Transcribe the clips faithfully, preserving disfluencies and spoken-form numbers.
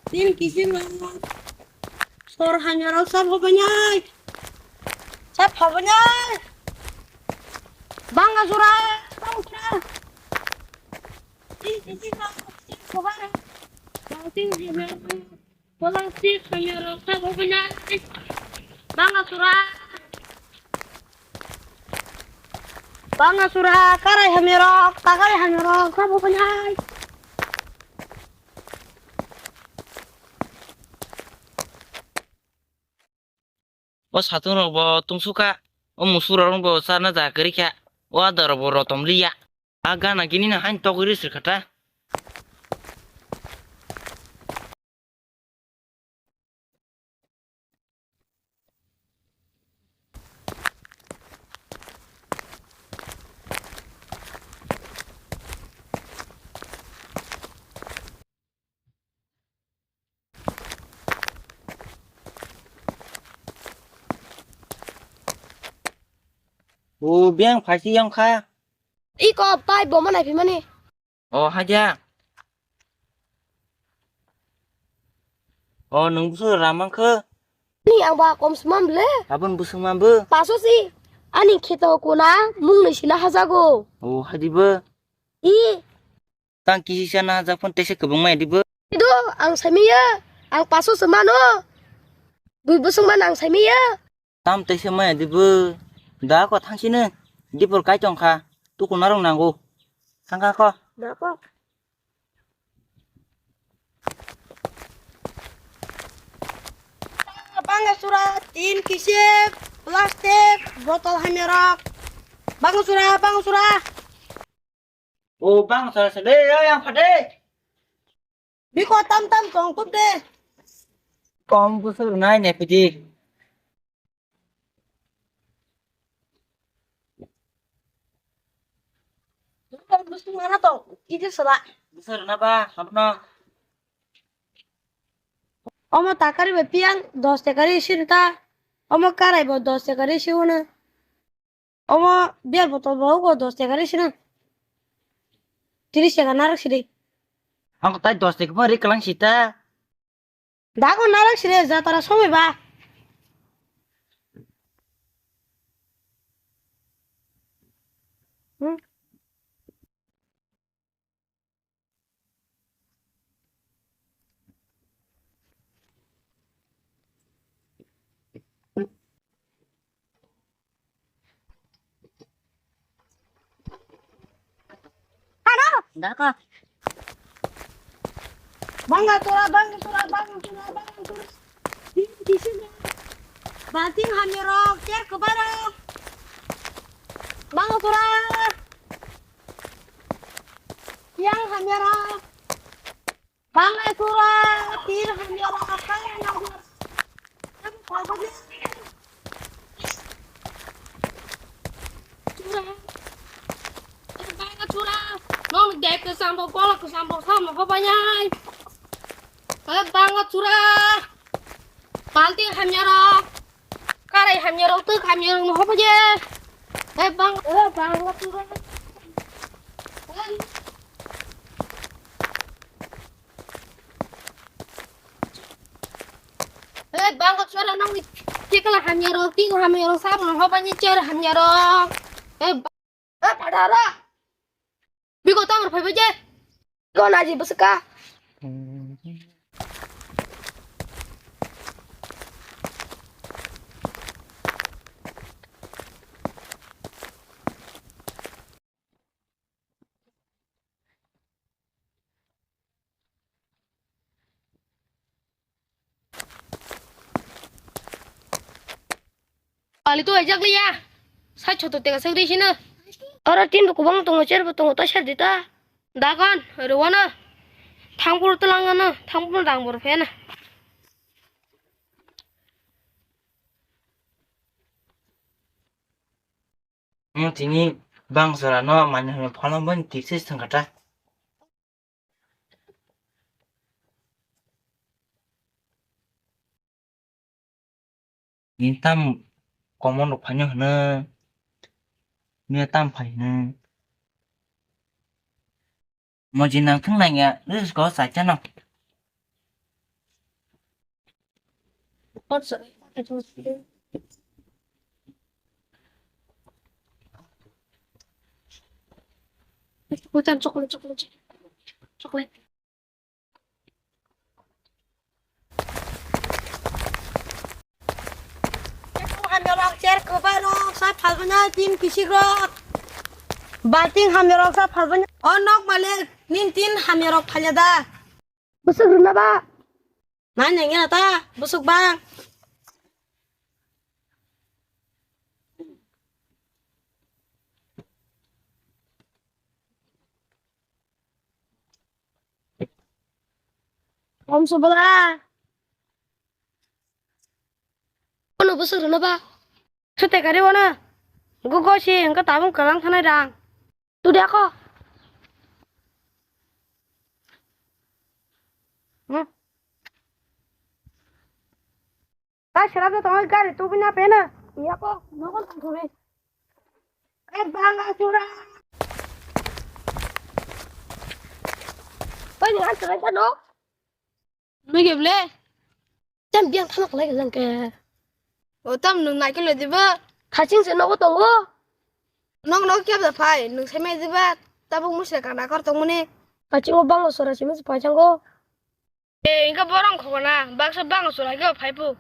Tin kisim rok. Sor hamya rok sab hobanai. Sab hobanai. Banga sura, banga sura. Tin kisim rok, tin kobar. Tin kisim rok. Plastic hamya rok sab hobanai. Banga sura. Banga sura, karai hamya rok, takai hamya rok sab hobanai. O satung rok bo tungsukha, o musuk rok bo chana ja kwrwi kha, o adar rok bo rotom liya. A gana gini no haino togwi rw sir kha ta. O biyang phaisi yong kha. Iko pai bo manai phimani. O haja. O nwng busu ramang khe. Ni ang ba kom sumam le. Abon busu mambu. Paso si. Ani kheto kona mung ni sina hajago. O hadi bo. I. Tang kisi sana hajak phone tese kwbangma edi bo. Ido ang saimiya. Ang paso se mano. Bui busung man ang saimiya. Tam tese maya dibo. Da ko thangsino. Dipor kai tongkha. Tuku narong nango. Thangkha ko. Da ko. Banga sura tin kisip plastic botol hamya rok. Banga sura, banga sura. O bang sara sele, o yang phade. Biko tam tam tong kup de. Kom kusur nai ne pidi. Kusur mana tong, ide sala. Kusur na ba, apno. Omo takari ba piang dos tekari sini ta. Omo karai bo dos tekari sini. Omo beer botol bo ugo dos tekari sini. Tiris teka narok sidi. Ang tai dos teka pho ri kalang sita. Dago narok sidi jatara somoi ba. Hmm. Ano? Daka. Banga tura, banga tura, banga tura, banga tura. Balting hamya rok, chair kwbai rok. Banga tura. Yang hamya rok. Banga tura, tir hamya rok, kaya hamya rok. Tura. Banga tura. Nong dek ke sambo, kolak ke sambo, sambo ko banyak. Banga tura. Balti hamya rok. Karai hamya rok, tuk hamya rok no hobo je. Hei bang, eh, bang la tu bang. Hei bang, chora nang ni tikla hamya rok, tik hamya rok, sab no hobo ni chera hamya rok. Hei Eh, padara. Biko tamar phaibai je. Ko naji bwswk ka. Ali tu ajak liya. Sai choto tega sagri sina. Oro tin bo kubang tongo, cher bo tongo, ta ser dita. Dagan, rwano. Thangpur to langano, thangpur dang bor phena. Omo tini bang sora no manya hwnwi pholno boni tikse thangkha ta. Ni tam common rok phaino hwno, ni tam phai hwno. Moji nang thung nang ya, ris go sa chano. What's up? What's up? Chocolate, chocolate, chocolate, chocolate. Hamyarok, chair kwbai rok, sa phalbana tin kisik rok. Balting hamyarok sa phalbana. O nok malik, nin tin hamyarok phalya da. Bwswk rwna ba? Nai nengya ta, bwswk bang. Om subala. Ono bwswk rwna ba? Sute kari ono. Gugo si engka tabung kalang thanai rang. Tudi ako. Hmm. Kai sera to tong gari tu bina pena. Iya ko, nokon tang thore. Eh, bang asura. Pai ni asura ta no. Nui ke ble. Tam biang thamak lai lang ke. O tam nung nai ke le diba. Khaching se nogo tongo. Nong nong kya da phai, nung sai mai diba. Tabuk musle kana kor tong muni. Khaching o bang sora simi phai chango. Eh, inka borong khogona, baksa bang sora ke phai pu.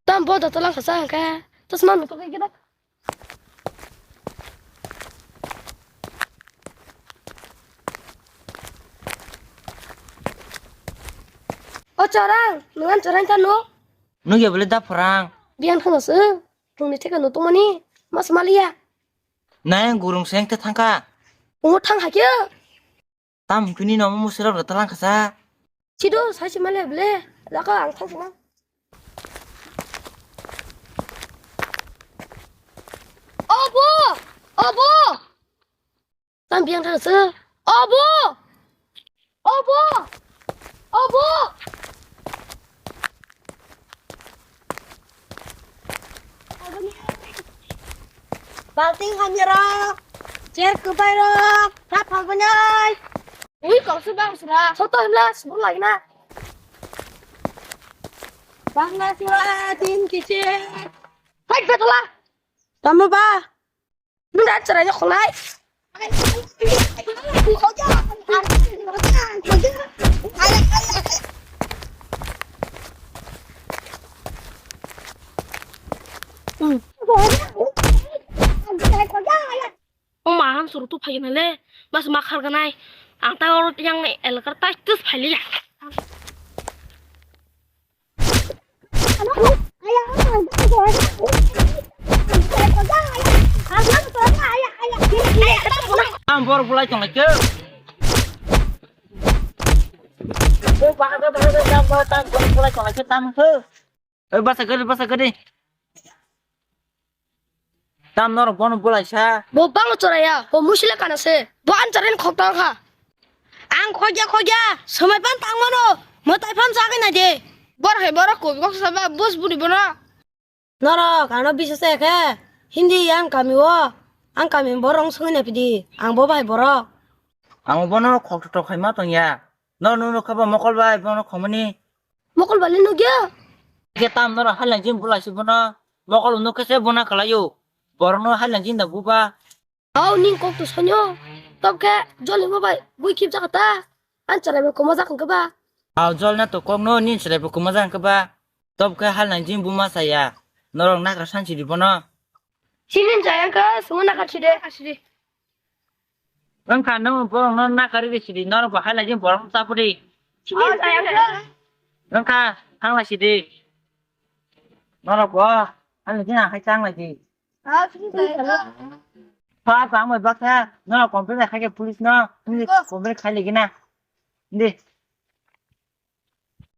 Tam bo da talang khasa ke. Tasman to ke da. O chorang, nungan chorang ta no? Nugya bole da pharang. Biang thang se, rungni theka no tongmani, mas maliya. Nai gurung seng te thangka. Ungo thang hakya. Tam kuni no mo musira ro talang khasa. Chido, sai si maliya bole, laka ang thang sima. Obo! Obo! Tam biang thang se. Obo! Obo! Obo! Balting hamya rok, chair kwbai rok, ta phalbanai. Ui, kok se bang sura. Soto himla, sibur lagi na. Bang na sura, tin kiche. Hai, betola. Tamo ba? Nung da chwrai no khonai. O ma han suru tu phai na le. Bas ma khar ganai. Ang ta oro yang elakar tai tus phai le. Ang bor bulai tong lai ke. Bo bahar bahar jam bo tam bor bulai tong lai ke tam ke. Eh, basa gari, basa gari. Tam norok bono bulai sa. Bo bang choraya, bo musile kana se. Bo an charin khok tang kha. Ang khogya khogya, somai pan tang mano. Mo tai pham sa kai na de. Bor hai bor ko kok sa ba bus buri bono. Norok ano bisa se khe. Hindi yang kami wo. Ang kami borong songina pidi. Ang bo bai borok. Ang bono khok tok khai ma tong ya. No no no khaba mokol bai bono khomani. Mokol bali nugya. Ke tam noro halang jin bulai si bono. Mokol nuk khe se bona kalayo. Borok no halang jin da buba. Au ning kok tu sonyo. Tok khe joli mo bai bui khip jakata. An charai mo koma jak khe ba. Au jol na to kok no nin charai bo koma jak khe ba. Tok khe halang jin buma saya. Norok nakra san si di bono. Sinin jaya khe sungo nakar si de. Wngkha nwng borokno nakari ri sidi, norok bo hai lai jin borokno chapudi. Wngkha thang lai sidi. Norok bo hai lai jin hai chang lai di. Pha tang bai baksa norok complain khai khe police no, police complain khai lai gina. Di.